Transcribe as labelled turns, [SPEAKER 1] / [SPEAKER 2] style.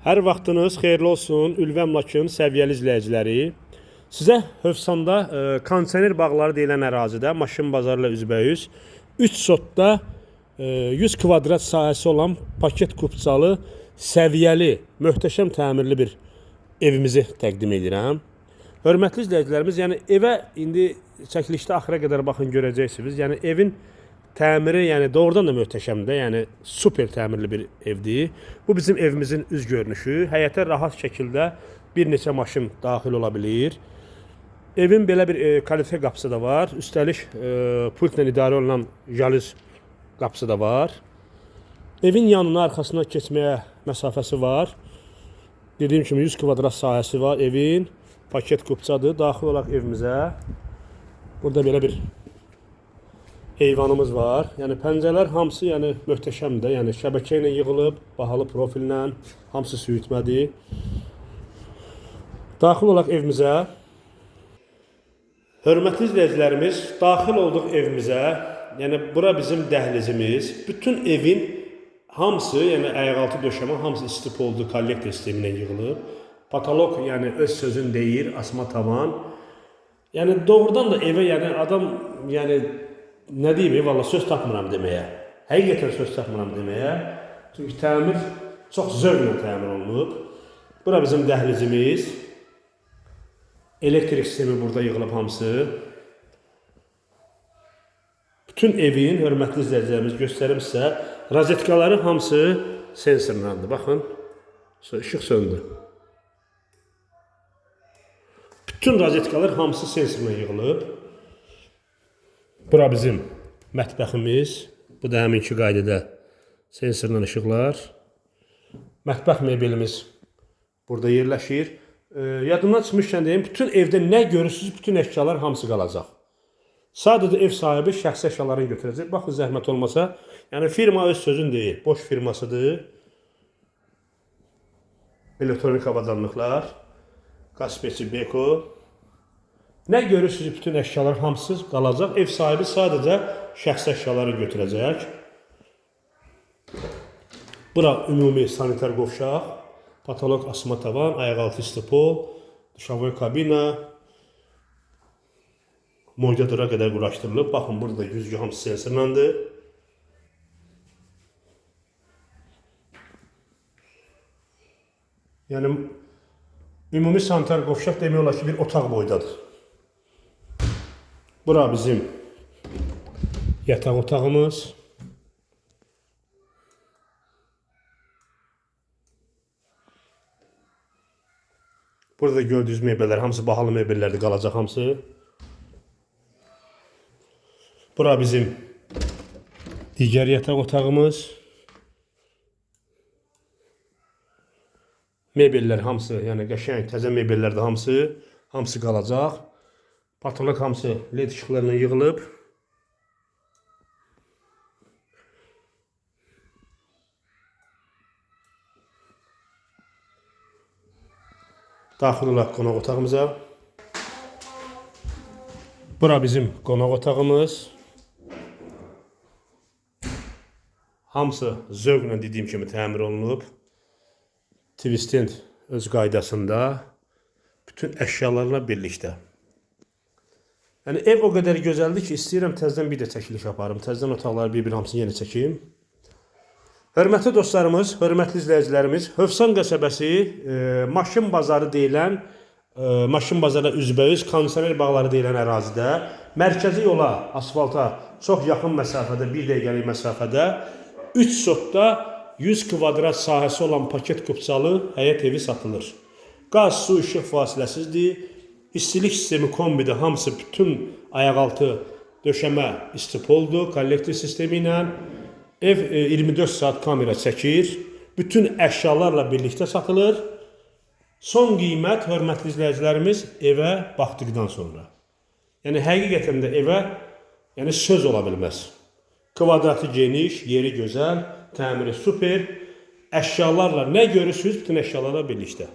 [SPEAKER 1] Hər vaxtınız xeyirli olsun, Ülvi Əmlakın səviyyəli izləyiciləri. Sizə Hövsanda kondisioner bağları deyilən ərazidə maşın bazarı ilə üzbəyüz 3 sotda 100 kvadrat sahəsi olan paket kupçalı, səviyyəli, möhtəşəm təmirli bir evimizi təqdim edirəm. Hörmətli izləyicilərimiz, yəni evə indi çəkilişdə axıra qədər baxın görəcəksiniz. Yəni evin təmiri, yəni doğrudan da möhtəşəmdir. Yəni super təmirli bir evdir. Bu bizim evimizin üz görünüşü. Həyətə rahat şəkildə bir neçə maşın daxil ola bilir. Evin belə bir kalife qapısı da var. Üstəlik pultla idarə olunan jalüz qapısı da var. Evin yanına, arxasına keçməyə məsafəsi var. Dediyim kimi 100 kvadrat sahəsi var evin. Paket kupçadır. Daxil olaq evimizə. Burada belə bir eyvanımız var. Yəni pəncərələr hamısı yəni möhtəşəmdir. Yəni şəbəkə ilə yığılıb, bahalı profillə, hamısı sürütmədir. Daxil olaq evimizə. Hörmətli izləyicilərimiz, daxil olduq evimizə. Yəni bura bizim dəhlizimiz. Bütün evin hamısı, yəni ayaqaltı döşəmə hamısı istipoldu, kollektor sistemi ilə yığılıb. Patolog yəni öz sözünü deyir, asma tavan. Yəni doğrudan da evə yəni adam yəni nə deyim, valla söz tapmıram deməyə. Həqiqətən söz tapmıram deməyə. Çünki təmir çox zövqlə təmir olunub. Bura bizim dəhlizimiz. Elektrik sistemi burada yığılıb hamısı. Bütün evin, hörmətli izləyicilərimiz, göstərim sizə, rozetkaları hamısı sensorlandı. Baxın, işıq söndü. Bütün rozetkalar hamısı sensorla yığılıb. Bura bizim mətbəximiz. Bu da həminki qaydada sensorla işıqlar. Mətbəx mebelimiz burada yerləşir. Yadımdan çıxmışkən deyim, bütün evdə nə görürsünüz, bütün əşyalar hamısı qalacaq. Sadəcə ev sahibi şəxsi əşyalarını götürəcək. Baxın, zəhmət olmasa, yəni firma öz sözünü deyir. Boş firmasıdır. Elektronik avadanlıqlar, Kaspeçi Beko. Nə görürsünüz, bütün əşyalar hamısı qalacaq. Ev sahibi sadəcə şəxsi əşyaları götürəcək. Bura ümumi sanitar qovşaq, patolog asma tavan, ayaqaltı istipol, duşavoy kabina, moydadıra qədər quraşdırılıb. Baxın, burada da güzgü hamısı sensorlandı. Yəni ümumi sanitar qovşaq demək olar ki, bir otaq boydadır. Bura bizim yataq otağımız. Burada gördüyünüz mebellər hamısı bahalı mebellərdir, qalacaq hamısı. Bura bizim digər yataq otağımız. Mebellər hamısı, yəni qəşəng, təzə mebellərdir hamısı. Hamısı qalacaq. Patolog hamısı led işıqlarla yığılıb. Daxil olaq qonaq otağımıza. Bura bizim qonaq otağımız. Hamısı zövqlə dediyim kimi təmir olunub. TV stand öz qaydasında, bütün əşyalarla birlikdə. Yəni ev o qədər gözəldir ki, istəyirəm təzədən bir də çəkiliş aparım. Təzədən otaqları bir-bir hamısını yenə çəkim. Hörmətli dostlarımız, hörmətli izləyicilərimiz, Hövsan qəsəbəsi maşın bazarı deyilən, maşın bazarı üzbəüz kondisioner bağları deyilən ərazidə, mərkəzi yola, asfalta çox yaxın məsafədə, bir dəqiqəlik məsafədə 3 sotda 100 kvadrat sahəsi olan paket kupçalı həyət evi satılır. Qaz, su, işıq fasiləsizdir. İstilik sistemi kombidə hamısı bütün ayaqaltı döşəmə istipoldur, kollektor sistemi ilə. Ev 24 saat kamera çəkir. Bütün əşyalarla birlikdə satılır. Son qiymət, hörmətli izləyicilərimiz, evə baxdıqdan sonra. Yəni həqiqətən də evə yəni söz ola bilməz. Kvadratı geniş, yeri gözəl, təmiri super. Əşyalarla nə görürsünüz, bütün əşyalarla birlikdə.